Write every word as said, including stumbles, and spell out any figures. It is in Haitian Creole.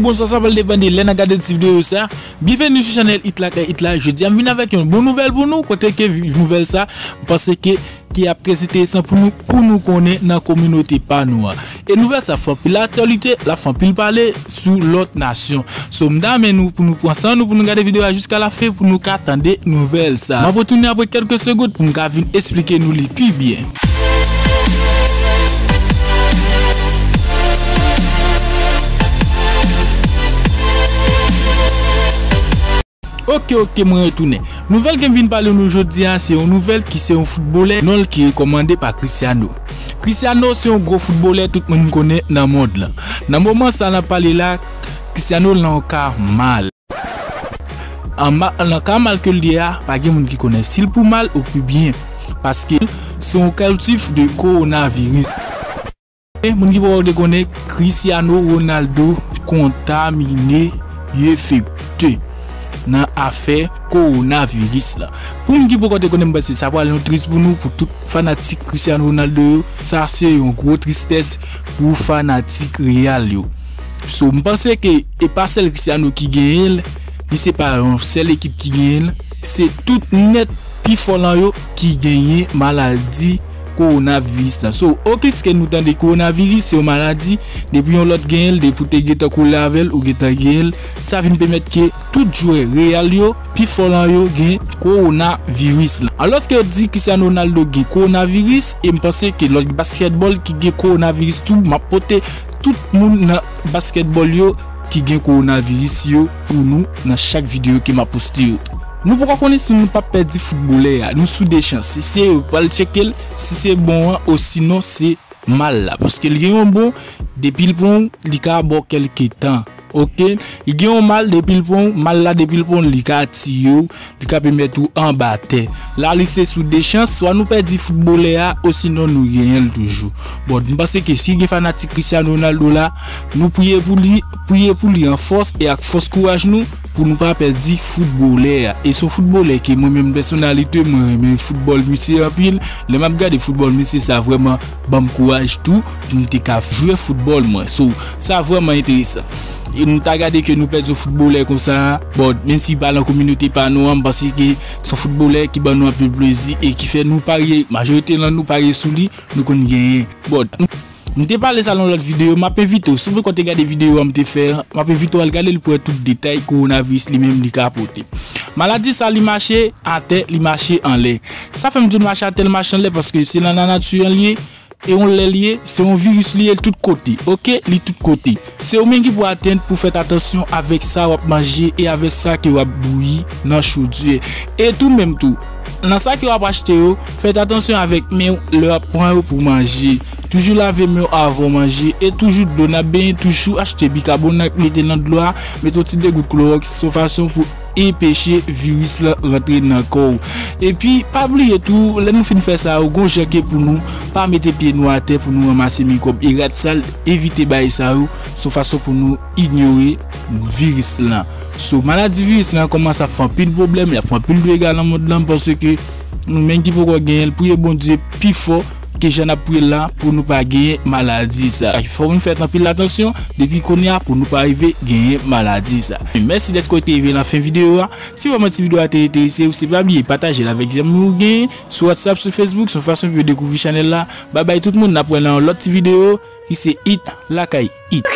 Bon, sa, sa pral depann de lè n a gade ti videyo sa. Byenveni sou chanèl It Lakay It la. Jodi a, m vin avèk yon bon nouvèl pou nou, kote ke vi-, nouvèl sa, m panse ke, ki ap trè enteresan pou nou, pou nou konnen nan kominote pa nou an. E nouvèl sa fè anpil aktyalite, l ap fè anpil pale sou lòt nasyon. So, m ta renmen nou, pou nou pran san nou, pou nou gade videyo a jiska lafen, pou nou ka tande nouvèl sa. M ap retounen apre kèlke segonn pou m ka vin esplike nou li pi byen. Ok, ok, mwen retounen. Nouvèl ke m vin pale nou jodi a, se yon nouvèl ki se yon foutbolè, non l ki rekòmande pa Cristiano. Cristiano se yon gwo foutbolè tout moun konnen nan mond lan. Nan moman sa n ap pale la, Cristiano nan yon ka mal. An ma-, nan ka mal ke l ye a, pa gen moun ki konnen si l pou mal ou pi byen, paske se yon kolektif de kowonaviris. Moun ki poko te konnen, Cristiano Ronaldo kontamine, enfekte nan afè kowonaviris la. Pou moun ki poko te konnen, m panse sa pral yon tris pou nou, pou tout fanatik Cristiano Ronaldo yo. Sa se yon gwo tristès pou fanatik Real yo. So, m panse ke e pa sèl Cristiano ki genyen l, ni se pa yon sèl ekip ki genyen l, se tout nèt pi fò lan yo ki genyen maladi kowonaviris la. So, okiske nou tande kowonaviris, se yon maladi, depi yon lòt genyen l, depi w te gentan kole avè l, ou gentan genyen l, sa vin pèmèt ke tout jwè Real yo, pi fò lan yo gen kowonaviris la. Alòske yo di Cristiano Ronaldo gen kowonaviris, e m panse ke lòt baskètbòl ki gen kowonaviris tou, m ap pote tout moun nan baskètbòl yo ki gen kowonaviris yo pou nou nan chak videyo ke m ap poste yo. Nou poko konnen si nou p ap pèdi foutbolè a. Nou sou de chans. Si se yo pral tcheke l, si se bon an, osinon se mal la. Paske l gen yon bon, depi l pran w, li ka ba w kèlke tan. Ok? Li gen yon mal, depi l pran w, mal la, depi l pran w, li ka tiye w, li ka pèmèt ou anba tè. La, li se sou de chans, swa nou pèdi foutbolè a, osinon nou genyen l toujou. Bon, m panse ke si gen fanatik Cristiano Ronaldo la, nou priye pou li, priye pou li an fòs e ak fòs kouraj nou, pou nou pa pèdi foutbolè a. E se yon foutbolè ke mwen menm pèsonalite, mwen renmen foutbòl misye anpil. Lè m ap gade foutbòl misye, sa vrèman ban m kouraj tou pou m te ka jwe foutbòl mwen. So, sa vrèman enteresan. E nou ta gade ke nou pèdi yon foutbolè konsa, bon, menm si pa nan kominote pa nou an, m panse ke se yon foutbolè ki ban nou anpil plezi e ki fè nou parye, majorite lan nou parye sou li, nou konn genyen. Bon, m te pale sa nan lòt videyo, m ap envite w, si w poko te gade videyo a m te fè an, m ap envite w al gade l pou wè tout detay kowonaviris li menm li ka pote. Maladi sa li mache atè, li mache anlè. Sa fè m di w l mache atè, l mache anlè, paske se nan lanati an li ye, e yon lè li ye, se yon viris li ye, l tout kote, ok? Li tout kote. Se ou menm ki pou atann pou fè atansyon avèk sa w ap manje e avèk sa ke w ap bouyi nan chodyè. E tou menm tou, nan sa ke w ap achte yo, fè atansyon avèk men w lè w ap pran yo pou manje. Toujou lave men w avan w manje e toujou dlo n ap benyen, toujou achte bikabonat, mete nan dlo a, mete yon ti degout klowòks, se yon fason pou enpeche viris lan rantre nan kò w. Epi, pa bliye tou, lè nou fin fè sa yo, gon jan ke pou nou pa mete pye nou atè pou nou ranmase mikwòb e rad sal, evite bagay sa yo, se yon fason pou nou inyore viris lan. So, maladi viris lan kòmanse ap fè anpil pwoblèm, l ap fè anpil dega nan mond lan, m panse ke nou menm ki poko genyen l, priye Bondye pi fò ke jan n ap priye l la pou nou pa genyen maladi sa. Fò nou fè anpil atansyon depi kounye a pou nou pa rive genyen maladi sa. Mèsi dèske w te rive nan fen videyo a. Si vrèman ti videyo a te enterese w, se pa bliye pataje l avèk zanmi w genyen sou WhatsApp, sou Facebook, se yon fason pou yo dekouvri chanèl la. Babay tout moun, n ap wè nan yon lòt ti videyo ki se It Lakay It.